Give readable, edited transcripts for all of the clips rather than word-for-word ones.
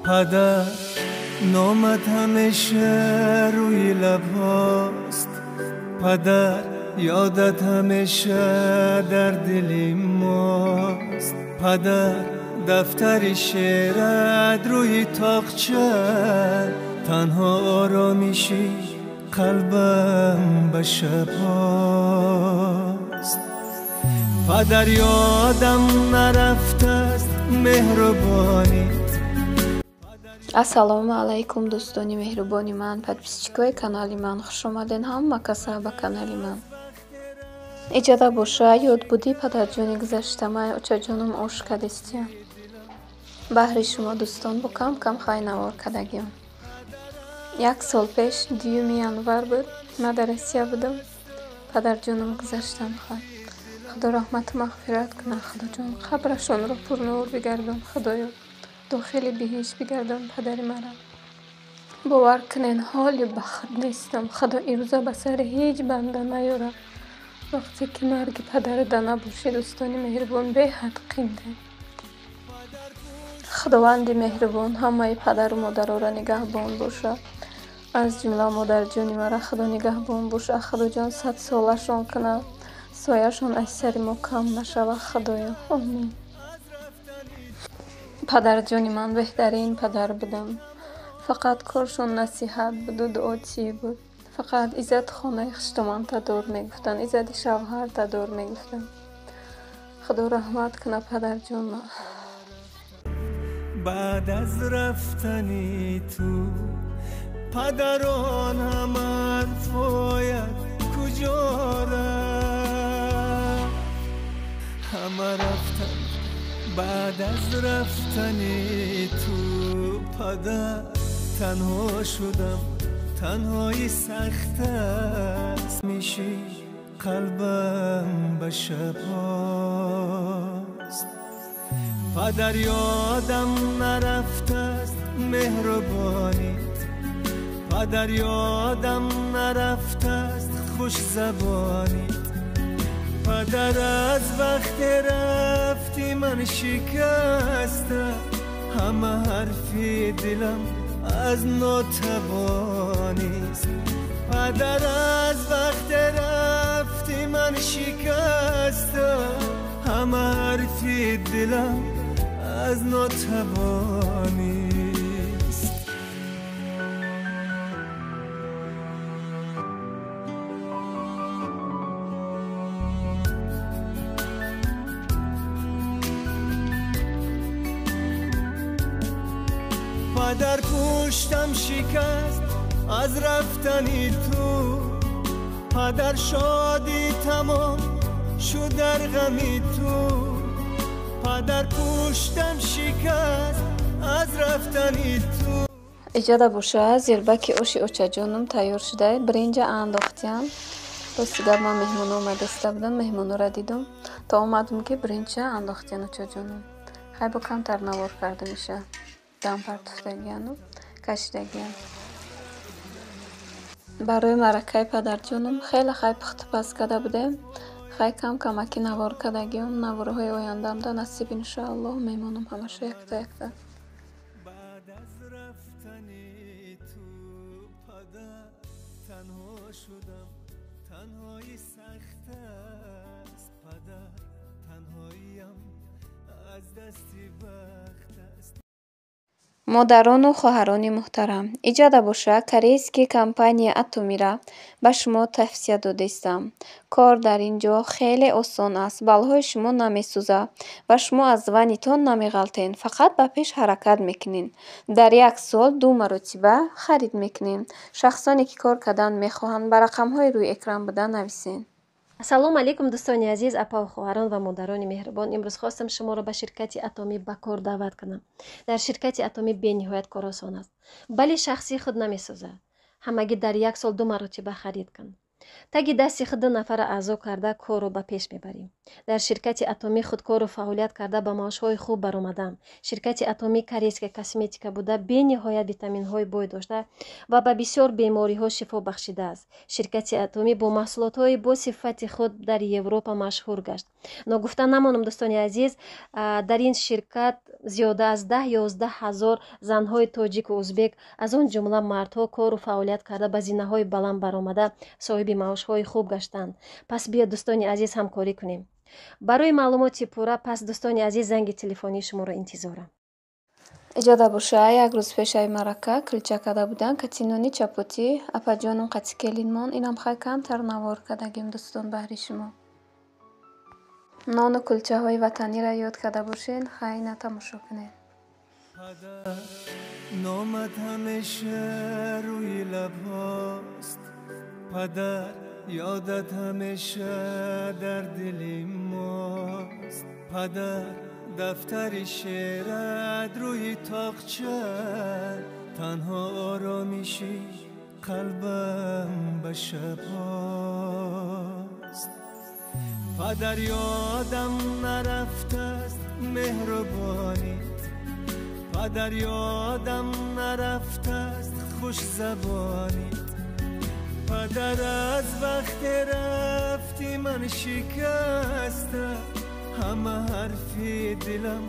падар номат ҳамеша рӯи лабҳост, падар ёдат ҳамеша дар дили мост, падар дафтари шеърат рӯи тоқча, танҳо оромиши қалбам ба шабҳост. Падар ёдам нарафтааст меҳрубонит. Ассалому алайкум, дӯстони меҳрубони ман, подписчикои канали ман, хуш омаден ҳама каса ба канали ман. Иҷода боша, ёдбуди падарҷони гузаштамай, очаҷонум ош кадистия. Баҳри шумо дӯстон бо кам-кам хай навор кадагиам. Як сол пеш, 2 январ буд, ман дар Россия будам, падарҷонум гузаштан хай. Худо раҳмату мағфират кунад, Худоҷон қабрашонро пурнур бигардон, Худоё дохили биҳишт бигардон падари мара. Бовар кунен, ҳоли ба худ нестам. Худо ирӯза ба сари ҳеҷ банда наёрад. Вақте ки марги падарда набошӣ, дӯстони меҳрубон, беҳад қинде. Худованди меҳрубон ҳамаи падару модароро нигаҳбон бошад. Аз ҷумла модарҷони мара Худо нигаҳбон бошад. Худоҷон садсолашон кунад, сояшон аз сари мо кам нашавад. Худоё, омин. Падарҷони ман беҳтарин падар будам. Фақат коршон насиҳат буду дуотӣ буд. Фақат иззати хонаи хуштоманта дор мегуфтанд, иззати шавҳарта дор мегуфтанд. Худо раҳмат кунад падарҷонма. Баъд аз рафтани ту падарон ҳама ҳарфоят куҷо рафт? Ҳама рафтанд баъд аз рафтани ту падар, танҳо шудам, танҳои сахт аст. Миши қалбам ба шабҳост. Падар ёдам нарафтааст меҳрубонит, падар ёдам нарафтааст хушзабонит, падар аз вақте рафти ман шикаста, ҳама ҳарфи дилам аз нотавонист. Падар аз вақте рафти ман шикаста, ҳама ҳарфи дилам аз нотавонист. Падар пуштам шикаст аз рафтани ту, падар шодӣ тамом шуд дар ғами ту, падар пуштам шикаст аз рафтани ту. Иҷода боша, зирбаки оши очаҷонум тайёр шуда, биринҷа андохтиям. Рости гап, ман меҳмоно омадаиста будам, меҳмонора дидум, то омадум ки биринҷа андохтиян очаҷонум. Хай бо камтар навор кардум иша. Дам партуфтагияну кашидагиян. Барои маъракаи падарҷонум хеле хай пухтупаз карда будем. Хай кам-камаки навор кардагиём. Наворҳои ояндаамда насиб иншоаллоҳ мемонам ҳамаша якта-якта. Баъд аз рафтани ту падар танҳо шудам, танҳои сахт аст. Падар танҳоиям аз дасти бахт аст. Модарону хоҳарони муҳтарам, иҷода боша, корейский компания Атомира ба шумо тавсия додаистам. Кор дар ин ҷо хеле осон аст, баллҳои шумо намесӯзад ва шумо аз ванитон намеғалтен, фақат ба пеш ҳаракат мекунед. Дар як сол 2 маротиба харид мекунем. Шахсоне ки кор кардан мехоҳанд, ба рақамҳои рӯи экран буда нависед. Ассалому алайкум, дӯстони азиз, апаву хоҳарон ва модарони меҳрубон. Имрӯз хостам шуморо ба ширкати Атомӣ ба кор даъват кунам. Дар ширкати Атомӣ бениҳоят кор осон аст, бале шахси худ намесӯзад. Ҳамагӣ дар як сол 2 маротиба харид кун. Таги дасти худ 2 нафара аъзо карда корро ба пеш мебарем. Дар ширкати Атомӣ худкору фаъолият карда ба маошҳои хуб баромадам. Ширкати Атомӣ корейская косметика буда, бениҳоят витаминҳои бой дошта ва ба бисёр бемориҳо шифо бахшидааст. Ширкати Атомӣ бо маҳсулотҳои бо сифати худ дар Европа машҳур гашт. Ногуфта намонам, дӯстони азиз, дар ин ширкат зиёда аз 10-11 ҳазор занҳои тоҷику узбек, аз он ҷумла мардҳо, кору фаъолият карда ба зинаҳои баланд баромада соҳиби маошҳои хуб гаштанд. Пас биё, дӯстони азиз, ҳамкорӣ кунем. Барои маълумоти пурра, пас, дӯстони азиз, занги телефонии шуморо интизорам. Иҷода боша, як рӯз пешаи марака килча карда будан, кати нони чапотӣ, апаҷонум қати келинмон, инам хай камтар навор кардагим, дӯстон, баҳри шумо. Нону кулчаҳои ватаниро ёд карда бошен, хай на тамошо кунед. Номат ҳамеша рӯи лабҳост, падар, ёдат ҳамеша дар дили мост. Падар, дафтари шеърат рӯи тоқча, танҳо оромиши қалбам ба шабҳост. Падар, ёдам нарафтааст меҳрубонит, падар, ёдам нарафтааст хушзабонит. Падар, аз вақте рафти ман шикаста, ҳама ҳарфи дилам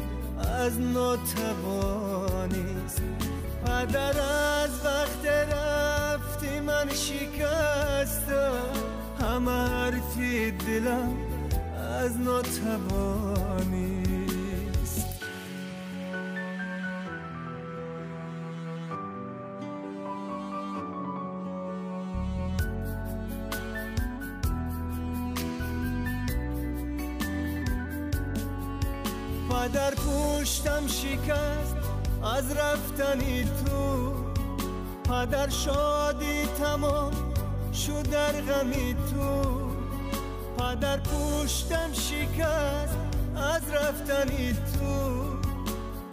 аз нотавонист. Падар, аз вақте рафти ман шикаста, ҳама ҳарфи дилам аз нотавонист. Падар, пуштам шикаст аз рафтани ту, падар, шодӣ тамом шуд дар ғами ту. Падар, пуштам шикаст аз рафтани ту,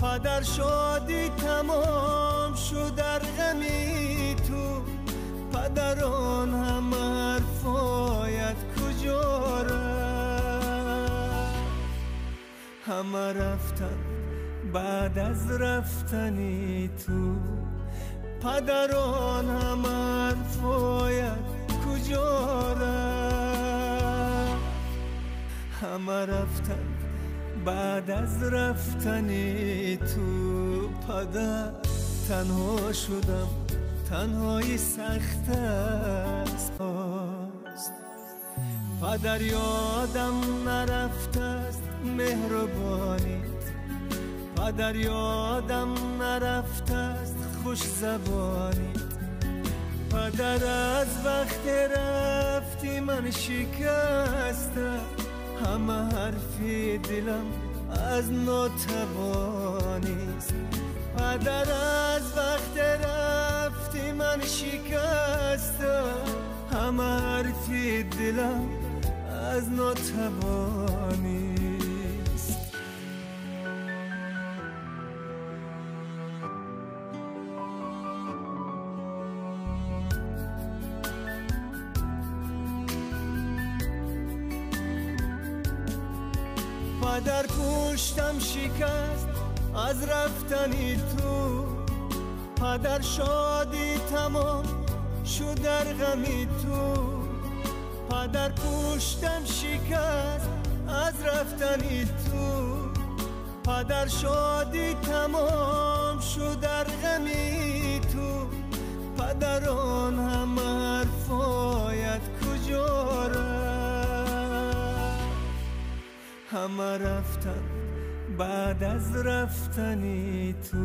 падар, шодӣ тамом шуд дар ғами ту. Падар, он ҳама ҳарфоят куҷо рафт? Ҳама рафтанд баъд аз рафтани ту, падар, он ҳама ҳарфоят куҷо рафт? Ҳама рафтанд баъд аз рафтани ту, падар, танҳо шудам, танҳои сахт аст. Падар, ёдам нарафтааст меҳрубонит, падар, ёдам нарафтааст хушзабонит. Падар, аз вақте рафти ман шикаста, ҳама ҳарфи дилам аз нотавонист. Падар, аз вақте рафти ман шикаста, ҳама ҳарфи дилам аз нотавонист. Падар, пуштам шикаст аз рафтани ту, падар, шодӣ тамом шуд дар ғами ту. Падар, пуштам шикаст аз рафтани ту, падар, шодӣ тамом шуд дар ғами ту. Падар, он ҳама ҳарфоят куҷо рафт? Ҳама рафтанд баъд аз рафтани ту.